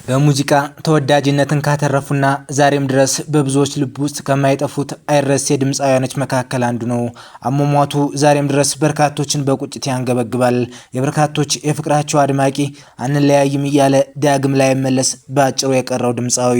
በሙዚቃ ተወዳጅነትን ካተረፉና ዛሬም ድረስ በብዙዎች ልብ ውስጥ ከማይጠፉት አይረሴ ድምፃውያኖች መካከል አንዱ ነው። አሟሟቱ ዛሬም ድረስ በርካቶችን በቁጭት ያንገበግባል። የበርካቶች የፍቅራቸው አድማቂ አንለያይም እያለ ዳግም ላይመለስ በአጭሩ የቀረው ድምፃዊ፣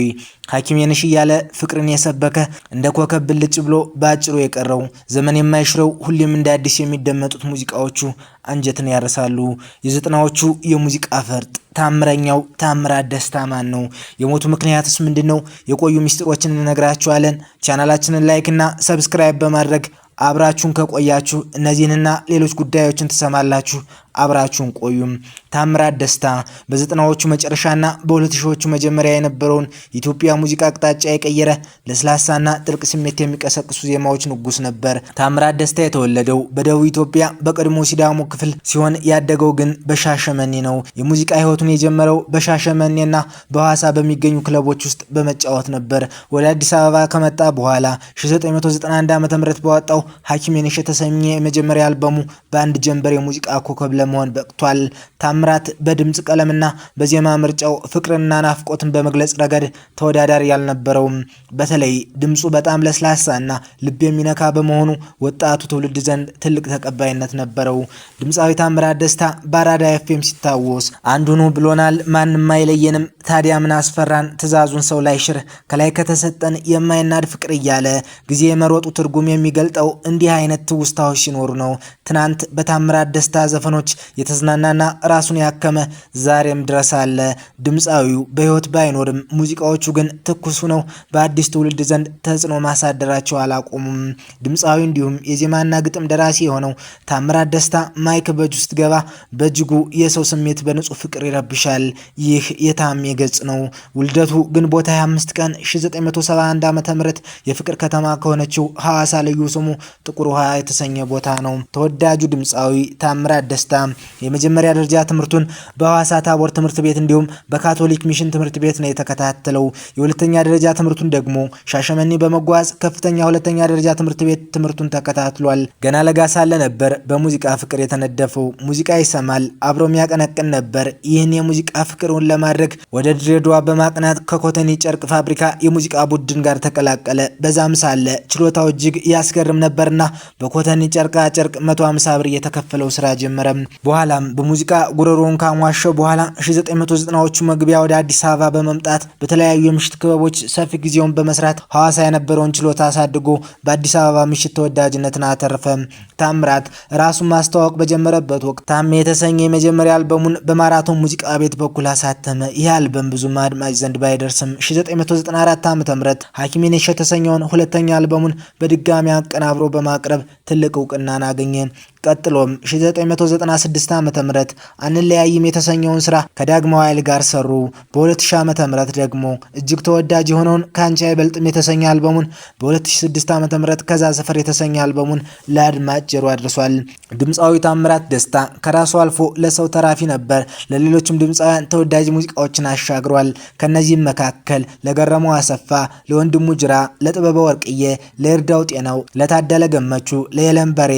ሐኪም የነሽ እያለ ፍቅርን የሰበከ፣ እንደ ኮከብ ብልጭ ብሎ በአጭሩ የቀረው፣ ዘመን የማይሽረው፣ ሁሌም እንደ አዲስ የሚደመጡት ሙዚቃዎቹ አንጀትን ያርሳሉ። የዘጠናዎቹ የሙዚቃ ፈርጥ ታምረኛው ታምራት ደስታ ማን ነው? የሞቱ ምክንያትስ ምንድን ነው? የቆዩ ሚስጥሮችን እንነግራችኋለን። ቻናላችንን like እና subscribe በማድረግ አብራችሁን ከቆያችሁ እነዚህንና ሌሎች ጉዳዮችን ትሰማላችሁ። አብራችሁን ቆዩም። ታምራት ደስታ በዘጠናዎቹ መጨረሻና በ2000ዎቹ መጀመሪያ የነበረውን የኢትዮጵያ ሙዚቃ አቅጣጫ የቀየረ፣ ለስላሳና ጥልቅ ስሜት የሚቀሰቅሱ ዜማዎች ንጉስ ነበር። ታምራት ደስታ የተወለደው በደቡብ ኢትዮጵያ በቀድሞ ሲዳሞ ክፍል ሲሆን ያደገው ግን በሻሸመኔ ነው። የሙዚቃ ህይወቱን የጀመረው በሻሸመኔና በሐዋሳ በሚገኙ ክለቦች ውስጥ በመጫወት ነበር። ወደ አዲስ አበባ ከመጣ በኋላ 1991 ዓ.ም ባወጣው ሐኪሜ ነሽ የተሰኘ የመጀመሪያ አልበሙ በአንድ ጀንበር የሙዚቃ ኮከብ ለመሆን በቅቷል። ታምራት በድምፅ ቀለምና በዜማ ምርጫው ፍቅርና ናፍቆትን በመግለጽ ረገድ ተወዳዳሪ ያልነበረውም። በተለይ ድምፁ በጣም ለስላሳና ልብ የሚነካ በመሆኑ ወጣቱ ትውልድ ዘንድ ትልቅ ተቀባይነት ነበረው። ድምፃዊ ታምራት ደስታ በአራዳ ኤፍኤም ሲታወስ አንዱኑ ብሎናል፣ ማንም አይለየንም፣ ታዲያ ምን አስፈራን፣ ትዕዛዙን ሰው ላይ ሽር ከላይ ከተሰጠን የማይናድ ፍቅር እያለ ጊዜ የመሮጡ ትርጉም የሚገልጠው እንዲህ አይነት ትውስታዎች ሲኖሩ ነው። ትናንት በታምራት ደስታ ዘፈኖች የተዝናናና ራሱን ያከመ ዛሬም ድረስ አለ። ድምፃዊው በሕይወት ባይኖርም ሙዚቃዎቹ ግን ትኩስ ሆነው በአዲስ ትውልድ ዘንድ ተጽዕኖ ማሳደራቸው አላቆሙም። ድምፃዊ እንዲሁም የዜማና ግጥም ደራሲ የሆነው ታምራት ደስታ ማይክ በእጁ ስትገባ በእጅጉ የሰው ስሜት በንጹህ ፍቅር ይረብሻል። ይህ የታሜ ገጽ ነው። ውልደቱ ግንቦት 25 ቀን 1971 ዓ.ም የፍቅር ከተማ ከሆነችው ሐዋሳ ልዩ ስሙ ጥቁር ውሃ የተሰኘ ቦታ ነው። ተወዳጁ ድምፃዊ ታምራት ደስታ የመጀመሪያ ደረጃ ትምህርቱን በሐዋሳ ታቦር ትምህርት ቤት እንዲሁም በካቶሊክ ሚሽን ትምህርት ቤት ነው የተከታተለው። የሁለተኛ ደረጃ ትምህርቱን ደግሞ ሻሸመኔ በመጓዝ ከፍተኛ ሁለተኛ ደረጃ ትምህርት ቤት ትምህርቱን ተከታትሏል። ገና ለጋ ሳለ ነበር በሙዚቃ ፍቅር የተነደፈው። ሙዚቃ ይሰማል፣ አብሮ የሚያቀነቅን ነበር። ይህን የሙዚቃ ፍቅሩን ለማድረግ ወደ ድሬዳዋ በማቅናት ከኮተኒ ጨርቅ ፋብሪካ የሙዚቃ ቡድን ጋር ተቀላቀለ። በዛም ሳለ ችሎታው እጅግ ያስገርም ነበርና በኮተኒ ጨርቃ ጨርቅ 150 ብር እየተከፈለው ስራ ጀመረ። በኋላም በሙዚቃ ጉሮሮውን ካሟሸው በኋላ 1990ዎቹ መግቢያ ወደ አዲስ አበባ በመምጣት በተለያዩ የምሽት ክበቦች ሰፊ ጊዜውን በመስራት ሐዋሳ የነበረውን ችሎታ አሳድጎ በአዲስ አበባ ምሽት ተወዳጅነትን አተረፈ። ታምራት ራሱን ማስተዋወቅ በጀመረበት ወቅት ታሜ የተሰኘ የመጀመሪያ አልበሙን በማራቶን ሙዚቃ ቤት በኩል አሳተመ። ይህ አልበም ብዙም አድማጭ ዘንድ ባይደርስም 1994 ዓ.ም ሐኪሜ ነሽ የተሰኘውን ሁለተኛ አልበሙን በድጋሚ አቀናብሮ በማቅረብ ትልቅ እውቅናን አገኘ። ቀጥሎም 1996 ዓ.ም አንለያይም የተሰኘውን ስራ ከዳግማዊ ኃይል ጋር ሰሩ። በ2000 ዓ.ም ደግሞ እጅግ ተወዳጅ የሆነውን ከአንቺ አይበልጥም የተሰኘ አልበሙን፣ በ2006 ዓ.ም ከዛ ሰፈር የተሰኘ አልበሙን ለአድማጭ ጆሮ አድርሷል። ድምፃዊ ታምራት ደስታ ከራሱ አልፎ ለሰው ተራፊ ነበር። ለሌሎችም ድምፃውያን ተወዳጅ ሙዚቃዎችን አሻግሯል። ከነዚህም መካከል ለገረመው አሰፋ፣ ለወንድሙ ጅራ፣ ለጥበበ ወርቅዬ፣ ለይርዳው ጤናው፣ ለታደለ ገመቹ፣ ለየለም በሬ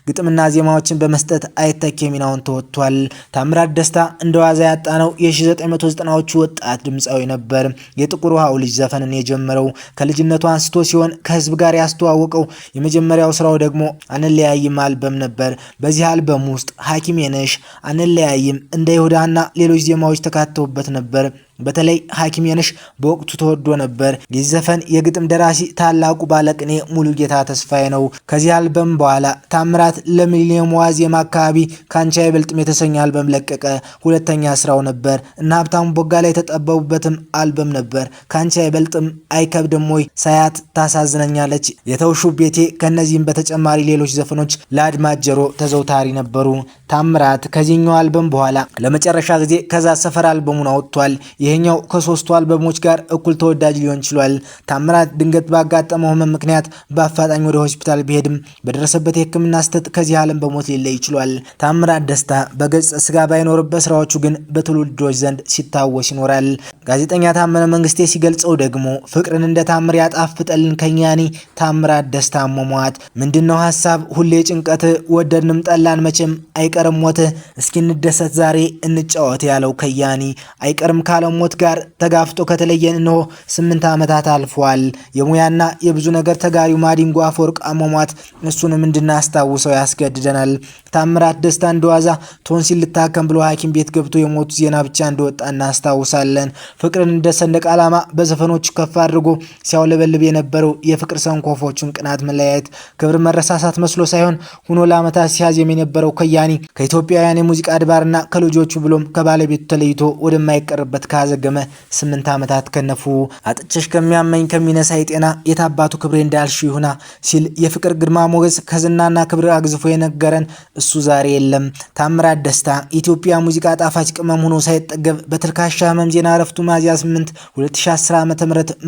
ግጥምና ዜማዎችን በመስጠት አይተኬ ሚናውን ተወጥቷል። ታምራት ደስታ እንደ ዋዛ ያጣነው የ1990ዎቹ ወጣት ድምፃዊ ነበር። የጥቁር ውሃው ልጅ ዘፈንን የጀመረው ከልጅነቱ አንስቶ ሲሆን ከህዝብ ጋር ያስተዋወቀው የመጀመሪያው ስራው ደግሞ አንለያይም አልበም ነበር። በዚህ አልበም ውስጥ ሐኪሜ ነሽ፣ አንለያይም፣ እንደ ይሁዳና ሌሎች ዜማዎች ተካተውበት ነበር። በተለይ ሐኪሜ ነሽ በወቅቱ ተወዶ ነበር። የዚህ ዘፈን የግጥም ደራሲ ታላቁ ባለቅኔ ሙሉጌታ ተስፋዬ ነው። ከዚህ አልበም በኋላ ታምራት ለሚሊኒየም ዋዜማ አካባቢ ካንቺ አይበልጥም የተሰኘ አልበም ለቀቀ። ሁለተኛ ስራው ነበር እና ሀብታሙ ቦጋለ የተጠበቡበትም አልበም ነበር። ካንቺ አይበልጥም፣ አይከብድም ወይ፣ ሳያት ታሳዝነኛለች፣ የተውሹ ቤቴ፣ ከነዚህም በተጨማሪ ሌሎች ዘፈኖች ለአድማጭ ጆሮ ተዘውታሪ ነበሩ። ታምራት ከዚህኛው አልበም በኋላ ለመጨረሻ ጊዜ ከዛ ሰፈር አልበሙን አወጥቷል። ይሄኛው ከሶስቱ አልበሞች ጋር እኩል ተወዳጅ ሊሆን ችሏል። ታምራት ድንገት ባጋጠመው ህመም ምክንያት በአፋጣኝ ወደ ሆስፒታል ቢሄድም በደረሰበት የሕክምና ስህተት ከዚህ ዓለም በሞት ሊለይ ችሏል። ታምራት ደስታ በገጽ ስጋ ባይኖርበት ስራዎቹ ግን በትውልዶች ዘንድ ሲታወስ ይኖራል። ጋዜጠኛ ታመነ መንግስቴ ሲገልጸው ደግሞ ፍቅርን እንደ ታምር ያጣፍጠልን ከኛኒ ታምራት ደስታ አሟሟት ምንድነው ሀሳብ ሁሌ ጭንቀት፣ ወደድንም ጠላን መቼም አይቀርም ሞት፣ እስኪ እንደሰት ዛሬ እንጫወት ያለው ከያኒ አይቀርም ካለ ህመም ሞት ጋር ተጋፍጦ ከተለየን እነሆ 8 ዓመታት አልፏል። የሙያና የብዙ ነገር ተጋሪው ማዲንጎ አፈወርቅ አሟሟት እሱንም እንድናስታውሰው ያስገድደናል። ታምራት ደስታ እንደዋዛ ቶንሲል ልታከም ብሎ ሐኪም ቤት ገብቶ የሞቱ ዜና ብቻ እንደወጣ እናስታውሳለን። ፍቅርን እንደ ሰንደቅ ዓላማ በዘፈኖቹ ከፍ አድርጎ ሲያውለበልብ የነበረው የፍቅር ሰንኮፎቹን ቅናት፣ መለያየት፣ ክብር መረሳሳት መስሎ ሳይሆን ሆኖ ለዓመታት ሲያዜም የነበረው ከያኒ ከኢትዮጵያውያን የሙዚቃ አድባርና ከልጆቹ ብሎም ከባለቤቱ ተለይቶ ወደማይቀርበት ካዘገመ 8 ዓመታት ከነፉ። አጥቼሽ ከሚያመኝ ከሚነሳ የጤና የታባቱ ክብሬ እንዳልሽ ይሁና ሲል የፍቅር ግርማ ሞገስ ከዝናና ክብር አግዝፎ የነገረን እሱ ዛሬ የለም። ታምራት ደስታ ኢትዮጵያ ሙዚቃ ጣፋጭ ቅመም ሆኖ ሳይጠገብ በትልካሻ ህመም ዜና እረፍቱ ሚያዝያ 8 2010 ዓ.ም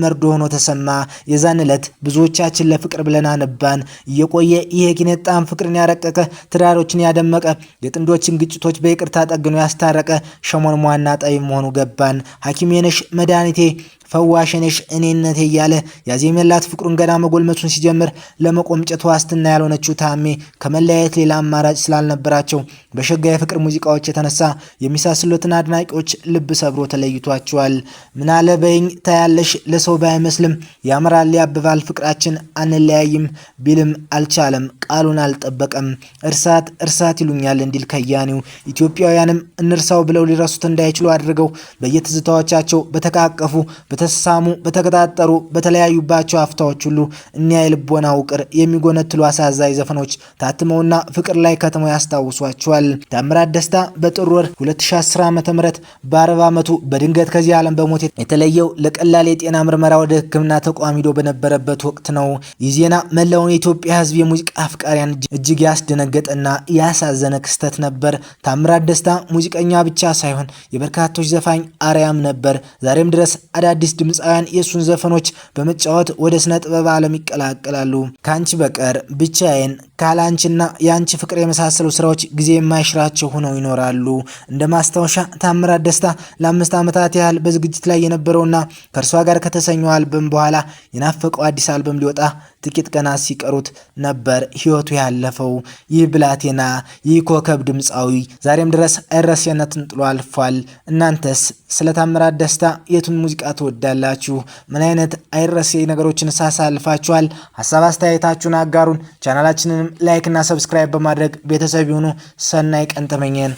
መርዶ ሆኖ ተሰማ። የዛን ዕለት ብዙዎቻችን ለፍቅር ብለን አነባን። እየቆየ ይህ የኪነት ጣዕም ፍቅርን ያረቀቀ፣ ትዳሮችን ያደመቀ፣ የጥንዶችን ግጭቶች በይቅርታ ጠግኖ ያስታረቀ ሸሞንሟና ጠቢብ መሆኑ ገባን። ሐኪሜ ነሽ መድኃኒቴ ፈዋሽ ነሽ እኔነቴ እያለ ያዜመላት ፍቅሩን ገና መጎልመቱን ሲጀምር ለመቆምጨት ዋስትና ያልሆነችው ታሜ ከመለያየት ሌላ አማራጭ ስላልነበራቸው በሸጋ የፍቅር ሙዚቃዎች የተነሳ የሚሳስሉትን አድናቂዎች ልብ ሰብሮ ተለይቷቸዋል። ምናለ በይኝ ታያለሽ ለሰው ባይመስልም ያምራል ያብባል ፍቅራችን አንለያይም ቢልም አልቻለም፣ ቃሉን አልጠበቀም። እርሳት እርሳት ይሉኛል እንዲል ከያኔው ኢትዮጵያውያንም እንርሳው ብለው ሊረሱት እንዳይችሉ አድርገው በየትዝታዎቻቸው በተቃቀፉ፣ በተሳሙ፣ በተቀጣጠሩ፣ በተለያዩባቸው አፍታዎች ሁሉ እኒያ የልቦና ውቅር የሚጎነትሉ አሳዛኝ ዘፈኖች ታትመውና ፍቅር ላይ ከተመው ያስታውሷቸዋል። ታምራት ደስታ በጥር ወር 2010 ዓ.ም በ40 ዓመቱ በድንገት ከዚህ ዓለም በሞት የተለየው ለቀላል የጤና ምርመራ ወደ ሕክምና ተቋም ሂዶ በነበረበት ወቅት ነው። ይህ ዜና መላውን የኢትዮጵያ ሕዝብ የሙዚቃ አፍቃሪያን እጅግ ያስደነገጠና ያሳዘነ ክስተት ነበር። ታምራት ደስታ ሙዚቀኛ ብቻ ሳይሆን የበርካቶች ዘፋኝ አርያም ነበር። ዛሬም ድረስ አዳዲስ ድምፃውያን የእሱን ዘፈኖች በመጫወት ወደ ስነ ጥበብ ዓለም ይቀላቀላሉ። ከአንቺ በቀር፣ ብቻዬን፣ ካላንቺና የአንቺ ፍቅር የመሳሰሉ ስራዎች ጊዜ የማይሽራቸው ሆነው ይኖራሉ። እንደ ማስታወሻ ታምራት ደስታ ለ5 ዓመታት ያህል በዝግጅት ላይ የነበረውና ከእርሷ ጋር ከተሰኘው አልበም በኋላ የናፈቀው አዲስ አልበም ሊወጣ ጥቂት ቀናት ሲቀሩት ነበር ህይወቱ ያለፈው። ይህ ብላቴና፣ ይህ ኮከብ ድምፃዊ ዛሬም ድረስ አይረሴነትን ጥሎ አልፏል። እናንተስ ስለ ታምራት ደስታ የቱን ሙዚቃ ትወዳላችሁ? ምን አይነት አይረሴ ነገሮችን ሳሳልፋችኋል? ሀሳብ አስተያየታችሁን አጋሩን። ቻናላችንንም like እና subscribe በማድረግ ቤተሰብ ይሁኑ። ሰናይ ቀን ተመኘን።